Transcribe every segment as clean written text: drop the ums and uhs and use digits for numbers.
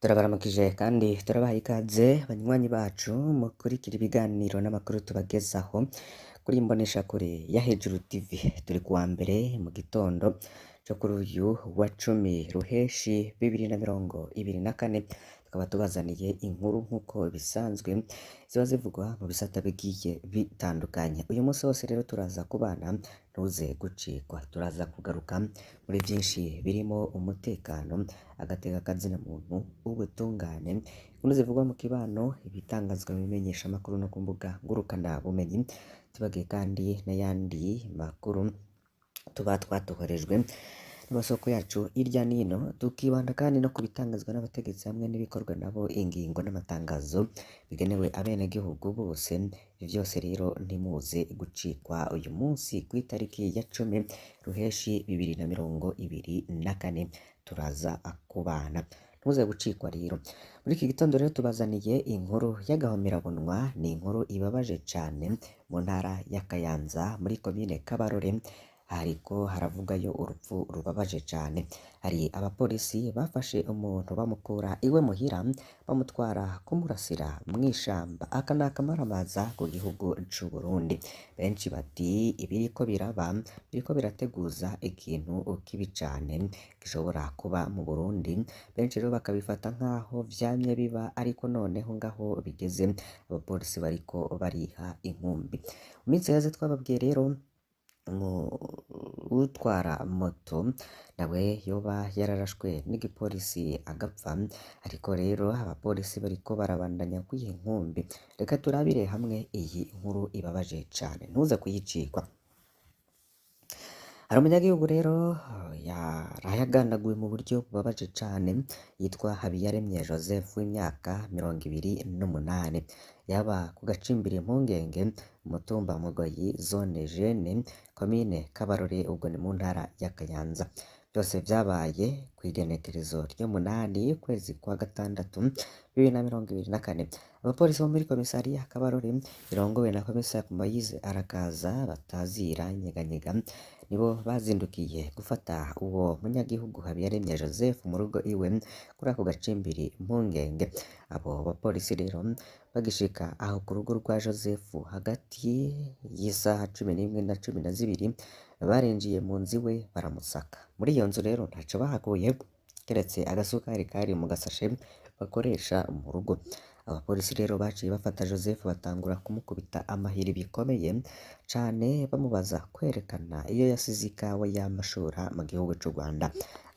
Turabaramukije kandi turabaha ikaze banywanyi bacu mukurikira ibiganiro n'amakuru tubagezaho kuri imboneshakure ya Hejuru TV. Turi kuwa mbere mu gitondo co kuri uyu wa 10 Ruheshi 2024, tukaba tubazaniye inkuru nk'uko bisanzwe ziba zivugwa mu bisata bigiye bitandukanye. Uyu munsi wose rero turaza kubana, ntuze gucikwa. Turaza kugaruka muri vyinshi birimo umutekano, agateka kazina muntu, ubutungane, inkuru zivugwa mu kibano, ibitangazwa mu bimenyeshamakuru no ku mbuga ngurukana bumenyi, tubagiye kandi n'ayandi makuru tuba twatohorejwe n'amasoko yacu hirya n'ino, tukibanda kandi no ku bitangazwa n'abategetsi hamwe n'ibikorwa nabo, ingingo n'amatangazo bigenewe abenegihugu bose. Ivyo vyose rero ntimuze gucikwa uyu munsi kw'itariki ya 10 Ruheshi 2024, turaza kubana, ntuze gucikwa rero. Muri iki gitondo rero tubazaniye inkuru y'agahomerabunwa, ni inkuru ibabaje cane mu ntara ya Kayanza muri komine Kabarore, hariko haravugayo urupfu rubabaje cane. Hari abapolisi bafashe umuntu bamukura iwe muhira bamutwara kumurasira mw'ishamba. Aka ni akamaramaza ku gihugu c'Uburundi. Benshi bati ibiriko biraba biriko birateguza ikintu kibi cane gishobora kuba mu Burundi. Benshi rero bakabifata nkaho vyamye biba, ariko noneho ngaho bigeze abapolisi bariko bariha inkumbi. Mu minsi iheze twababwiye rero utwara moto nawe yoba yararashwe n'igipolisi agapfa, ariko rero abapolisi bariko barabandanya kwiha inkumbi. Reka turabire hamwe iyi nkuru ibabaje cane, ntuze kuyicikwa. Hari umunyagihugu rero yaraye agandaguwe mu buryo bubabaje cane, yitwa Habiyaremye Joseph w'imyaka 28, yaba ku gacimbiri Impungenge, umutumba Mugoyi, zone Jene, komine Kabarore, ubwo ni mu ntara ya Kayanza. Vyose vyabaye kw'igenekerezo ry'umunani ukwezi kwa gatandatu 2024. Abapolisi bo muri komisariya Kabarore irongowe na komisari Moise Arakaza batazira Nyeganyega nibo bazindukiye gufata uwo munyagihugu Habiyaremye Joseph mu rugo iwe kuri ako gacimbiri Impungenge. Abo bapolisi rero bagishika aho ku rugo rwa Joseph hagati y'isaha 11 na 12, barinjiye mu nzu iwe baramusaka. Muri iyo nzu rero ntaco bahakuye keretse agasukari kari mu gasashe bakoresha mu rugo. Abapolisi rero baciye bafata Joseph batangura kumukubita amahiri bikomeye cane, bamubaza kwerekana iyo yasize ikawa y'amashura mu gihugu c'u Rwanda.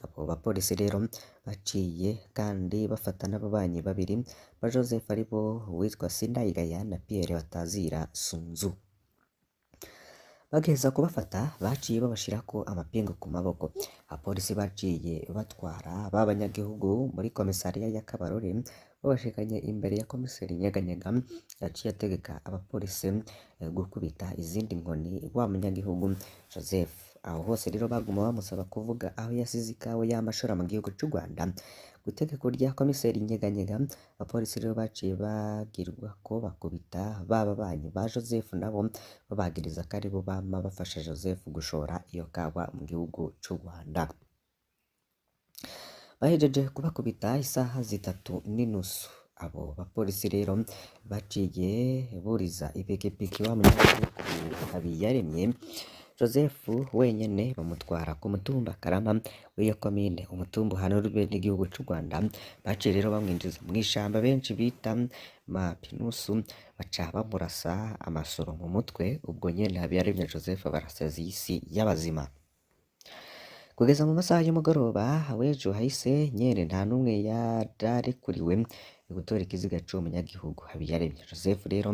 Abo bapolisi rero baciye kandi bafata n'ababanyi babiri ba Joseph, aribo uwitwa Sindayigaya na Pierre batazira Sunzu. Bagiheza kubafata baciye babashirako amapingu ku maboko. Abapolisi baciye batwara ba banyagihugu muri komisariya ya Kabarore, babashikanye imbere ya komiseri Nyeganyega, yaciye ategeka abapolisi gukubita izindi nkoni wa munyagihugu Joseph. Aho hose rero baguma bamusaba kuvuga aho yasize ikawa y'amashora mu gihugu c'u Rwanda. Kw'itegeko rya komiseri Nyeganyega, abapolisi rero baciye bagirwa ko bakubita ba babanyi ba Joseph, nabo babagiriza ko aribo bama bafasha Joseph gushora iyo kawa mu gihugu c'u Rwanda. Bahejeje kubakubita isaha 3:30, abo bapolisi rero baciye buriza ipikipiki wa munyagihugu Habiyaremye Joseph wenyene, bamutwara ku mutumba Karama w'iyo komine, umutumba uhanurwe n'igihugu c'u Rwanda. Baciye rero bamwinjiza mw'ishamba benshi bita Mapinusu, baca bamurasa amasoro mu mutwe. Ubwo nyene Habiyaremye Joseph barasaza isi y'abazima. Kugeza mu masaha y'umugoroba w'ejo hahise nyene, nta n'umwe yararekuriwe gutora ikiziga c'uwo munyagihugu Habiyaremye Joseph rero,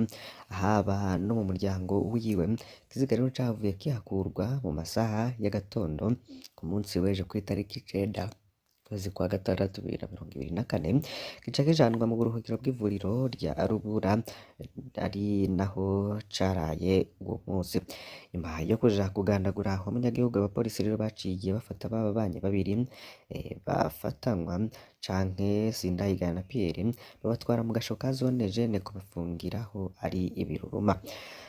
haba no mu muryango wiwe. Ikiziga rero cavuye kihakurwa mu masaha y'agatondo ku munsi w'ejo kw'itariki 9 ukwezi kwa gatandatu 2024, gica kijanwa mu buruhukiro bw'ivuriro rya Rubura, ari naho caraye uwo munsi. Nyuma yo kuja kugandagura uwo munyagihugu, abapolisi rero baciye bafata ba babanyi babiri bafatanywa canke Sindayigaya na Pierre, babatwara mu gasho ka zone Jene kubafungiraho ari ibiruruma.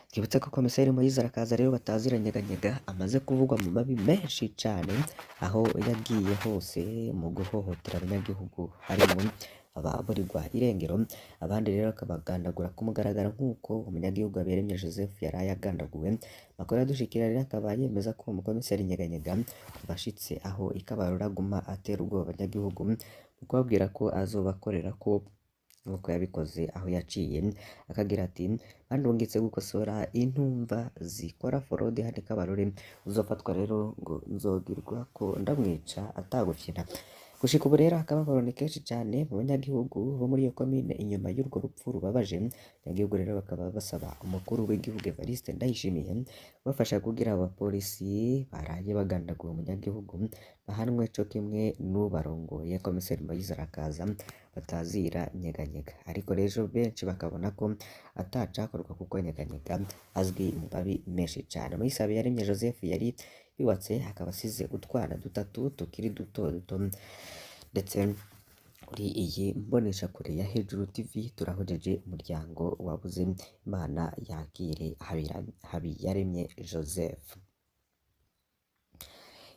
Twibutse ko komiseri Moise Arakaza rero batazira Nyeganyega amaze kuvugwa mu mabi menshi cane, aho yagiye hose mu guhohotera abanyagihugu, harimwo ababurirwa irengero, abandi rero bakabagandagura ku mugaragaro nk'uko umunyagihugu Habiyaremye Joseph yaraye agandaguwe. Amakuru adushikira rero akaba yemeza ko umukomiseri Nyeganyega bashitse aho ikabarura aguma atera ubwoba abanyagihugu mu kubabwira ko azobakorera ko nk'uko yabikoze aho yaciye akagira ati bandungitse gukosora intumva zikora forode hano ikabarore, uzofatwa rero ngo nzogirwa ko ndamwica atagufyina. Gushika ubu rero akababaro ni kenshi cane mu banyagihugu bo muri iyo komine inyuma y'urwo rupfu rubabaje. Abanyagihugu rero bakaba basaba umukuru w'igihugu Evariste Ndayishimiye kubafasha kugira abapolisi baraye bagandaguye umunyagihugu bahanwe co kimwe n'ubarongoye komiseri Moise Arakaza batazira Nyeganyega. Ariko rero benshi bakabona ko atacakorwa kuko Nyeganyega azwi mu mabi menshi cane. Moise Habiyaremye Joseph yari yubatse akaba asize utwana dutatu tukiri duto duto, ndetse kuri iyi mboneshakure ya Hejuru TV turahojeje umuryango wabuze, Imana yakire Habiyaremye Joseph.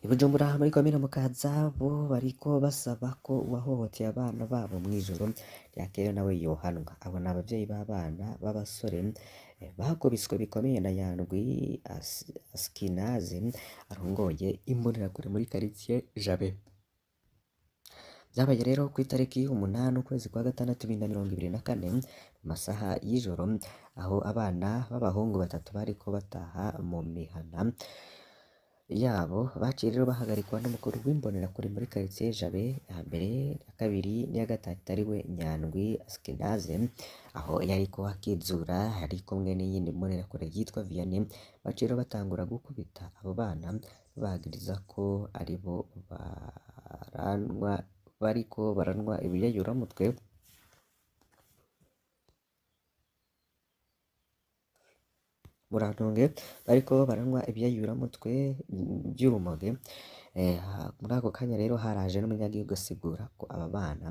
I Bujumbura muri komine Mukaza bo bariko basaba ko uwahohoteye abana babo mw'ijoro ryakeye nawe yohanwa. Abo ni abavyeyi b'abana b'abasore bakubiswe bikomeye na Nyandwi Askinaze arongoye imbonerakure muri karitiye Jabe. Vyabaye rero kw'itariki 8 ukwezi kwa gatandatu 2024 mu masaha y'ijoro, aho abana b'abahungu batatu bariko bataha mu mihana yabo, baciye rero bahagarikwa n'umukuru w'imbonerakure muri karitiye Jabe ya mbere, ya kabiri n'iya gatatu ariwe Nyandwi Askinaze, aho yariko akizura ari kumwe n'iyindi mbonerakure yitwa Vianney. Baciye rero batangura gukubita abo bana babagiriza ko aribo bariko baranwa ibiyayuramutwe. Murantunge bariko baranwa ibiyayuramutwe vy'urumogi. Muri ako kanya rero haraje n'umunyagihugu asigura ko aba bana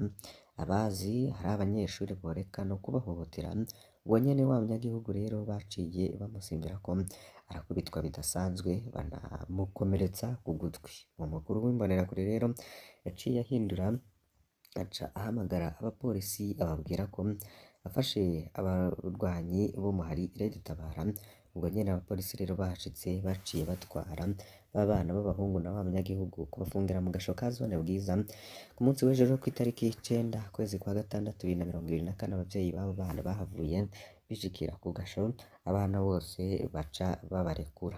abazi hari abanyeshuri boreka no kubahohotera. Uwo nyene wa munyagihugu rero baciye bamusimbirako arakubitwa bidasanzwe banamukomeretsa ku gutwi. Uwo mukuru w'imbonerakure rero yaciye ahindura aca ahamagara abapolisi ababwira ko afashe abarwanyi b'umuhari Red Tabara. Ubwo nyene abapolisi rero bahashitse baciye batwara ba bana b'abahungu na wa munyagihugu kubafungira mu gasho ka zone Bwiza. Ku munsi w'ejo rero kw'itariki 9 ukwezi kwa gatandatu 2024 abavyeyi b'abo bana bahavuye bishikira ku gasho, abana bose baca babarekura.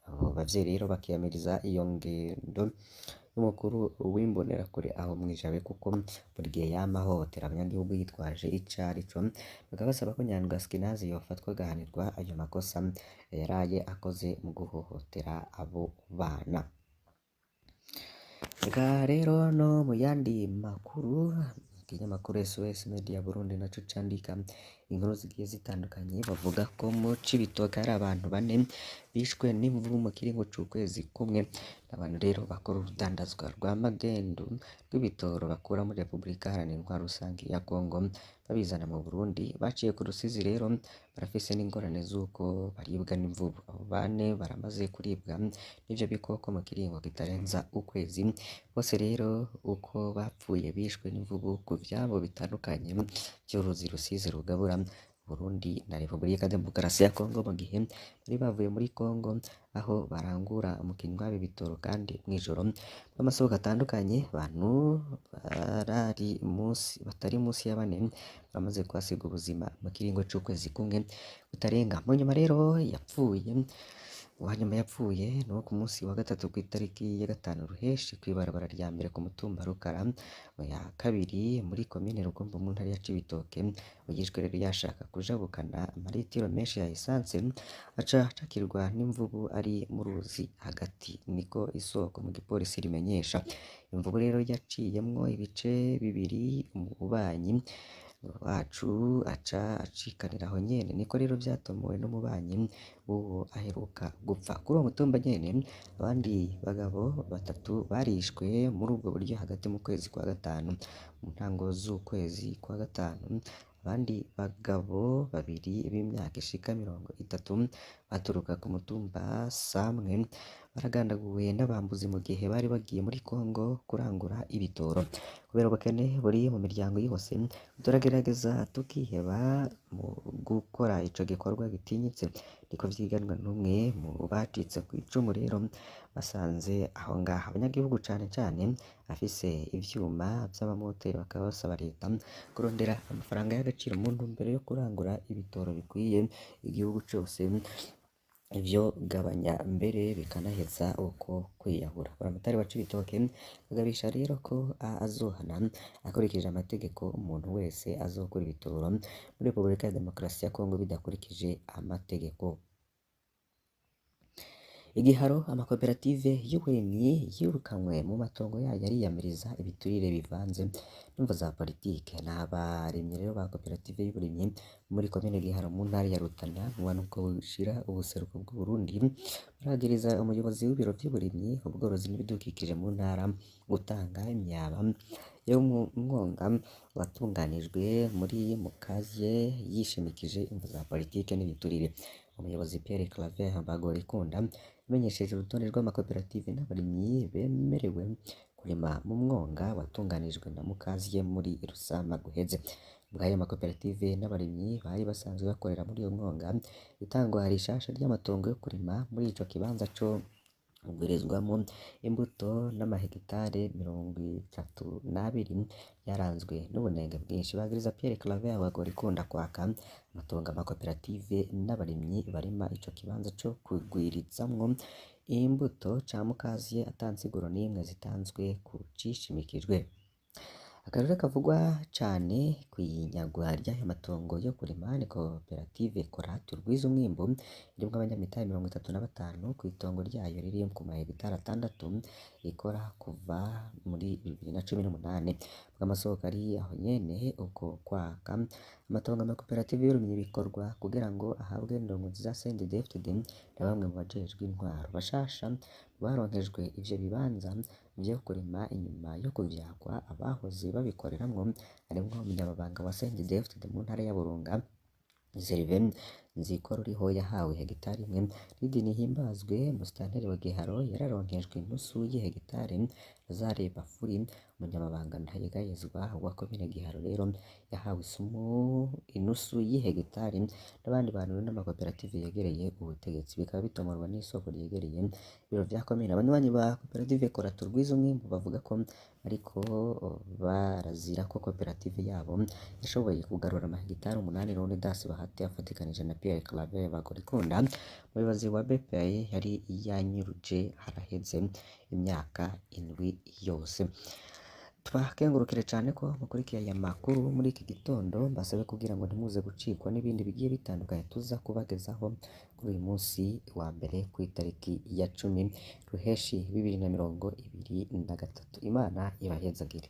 Abo bavyeyi rero bakiyamiriza iyo ngendo y'umukuru w'imbonerakure aho mw'ijabe, kuko buri gihe yama ahohotera abanyagihugu yitwaje ico arico. Bakaba basaba ko Nyandwi Askinaze yofatwa agahanirwa ayo makosa yaraye akoze mu guhohotera abo bana. Eka rero no mu yandi makuru, ikinyamakuru SOS Media Burundi naco candika inkuru zigiye zitandukanye, bavuga ko mu Cibitoke hari abantu bane bishwe n'imvubu mu kiringo c'ukwezi kumwe. Abantu rero bakora urudandazwa rwa magendu rw'ibitoro bakura muri Repubulika Iharanira Intwaro Rusangi ya Kongo babizana mu Burundi, baciye ku Rusizi rero barafise n'ingorane z'uko baribwa n'imvubu. Abo bane baramaze kuribwa n'ivyo bikoko mu kiringo kitarenza ukwezi. Bose rero uko bapfuye bishwe n'imvubu ku vyabo bitandukanye vy'uruzi Rusizi rugabura Burundi na Repubulika Demokarasi ya Kongo, mu gihe bari bavuye muri Kongo aho barangura umukinyi w'abo bitoro kandi mw'ijoro b'amasoko atandukanye. Abantu barari munsi batari munsi ya bane bamaze kuhasiga ubuzima mu kiringo c'ukwezi kumwe kutarenga. Mu nyuma rero yapfuye uwanyuma yapfuye ni uwo ku munsi wa gatatu kw'itariki ya 5 Ruheshi kw'ibarabara rya mbere ku mutumba Rukara ya kabiri muri komine Rugombo mu ntara ya Cibitoke. Uwishwe rero yashaka kujabukana amaritiro menshi ya esanse aca acakirwa n'imvubu ari mu ruzi hagati, niko isoko mu gipolisi rimenyesha. Imvubu rero yaciyemwo ibice bibiri, umubanyi wacu aca acikanira aho nyene, niko rero vyatomowe n'umubanyi w'uwo aheruka gupfa. Kuri uwo mutumba nyene abandi bagabo batatu barishwe muri ubwo buryo hagati mu kwezi kwa gatanu. Mu ntango z'ukwezi kwa gatanu abandi bagabo babiri b'imyaka ishika 30 baturuka ku mutumba Samwe baragandaguwe n'abambuzi mu gihe bari bagiye muri Kongo kurangura ibitoro. Kubera ubukene buri mu miryango yose, turagerageza tukiheba mu gukora ico gikorwa gitinyitse, niko vyiganwa n'umwe mu bacitse kw'icumu rero basanze aho ngaho. Abanyagihugu cane cane afise ivyuma vy'amamoteri bakaba basaba leta kurondera amafaranga y'agaciro mu ntumbero yo kurangura ibitoro bikwiye igihugu cose, ivyo gabanya mbere bikanaheza uko kwiyahura. Buramatari wa Cibitoke agabisha rero ko azohana akurikije amategeko umuntu wese azokura ibitoro muri Repubulika ya Demokarasi ya Kongo bidakurikije amategeko. Igiharo amakoperative y'uburimyi yirukanywe mu matongo yayo ariyamiriza ibiturire bivanze n'imvo za politike. Ni abarimyi rero ba koperative y'uburimyi muri komine Giharo mu ntara ya Rutana mu bumanuko bushira ubuseruko bw'Uburundi, baragiriza umuyobozi w'ibiro vy'uburimyi, ubworozi n'ibidukikije mu ntara gutanga imyaba yo mu mwonga watunganijwe muri Mukaye yishimikije imvo za politike n'ibiturire. Umuyobozi Pierre Claver Bagorikunda yamenyesheje urutonde rw'amakoperative n'abarimyi bemerewe kurima mu mwonga watunganijwe na Mukaziye muri Rusama guheze. Ubw'ayo makoperative n'abarimyi bari basanzwe bakorera muri uyo mwonga, itangwa rishasha ry'amatongo yo kurima muri ico kibanza co kugwirizwamwo imbuto n'amahegitare 32 yaranzwe n'ubunenge bwinshi. Bagiriza Pierre Claver Bagorikunda kwaka amatongo amakoperative n'abarimyi barima ico kibanza co kugwirizamwo imbuto ca Mukaziye ata nsiguro n'imwe zitanzwe ku cishimikijwe. Akarere kavugwa cane kw'inyagwa ry'ayo matongo yo kurima ni koperative Koratu Rwiza Umwimbu irimwo abanyamitahe 35 kw'itongo ryayo riri ku mahegitare 6 ikora kuva muri 2018. Bw'amasoko ari aho nyene uko kwaka amatongo amakoperative y'uburimyi bikorwa kugira ngo ahabwe indongozi za CNDD-FDD na bamwe mu bajejwe intwaro. Bashasha baronkejwe ivyo bibanza vyo kurima inyuma yo kuvyakwa abahoze babikoreramwo harimwo umunyamabanga wa CNDD-FDD mu ntara ya Burunga Gervais Nzikoruriho yahawe hegitari imwe, Lydie Nihimbazwe musitanteri wa Giharo yararonkejwe inusu y'ihegitari, Lazare Bafuri umunyamabanga ntayegayezwa wa komine Giharo rero yahawe inusu y'ihegitari n'abandi bantu n'amakoperative yegereye ubutegetsi, bikaba bitomorwa n'isoko ryegereye ibiro vya komine. Abanywanyi ba koperative Koratu Rwiza Umwimbu bavuga ko ariko barazira ko koperative yabo yashoboye kugarura amahegitari 8 Leonidas Bahati afatikanije na Pierre Claver Bagorikunda, umuyobozi wa BPI yari yanyuruje haraheze imyaka 7 yose. Tubakengurukire cane ko mukurikiye aya makuru muri iki gitondo, mbasabe kugira ngo ntimuze gucikwa n'ibindi bigiye bitandukanye tuza kubagezaho kuri uyu munsi wa mbere kw'itariki ya 10 Ruheshi 2023. Imana ibahezagire.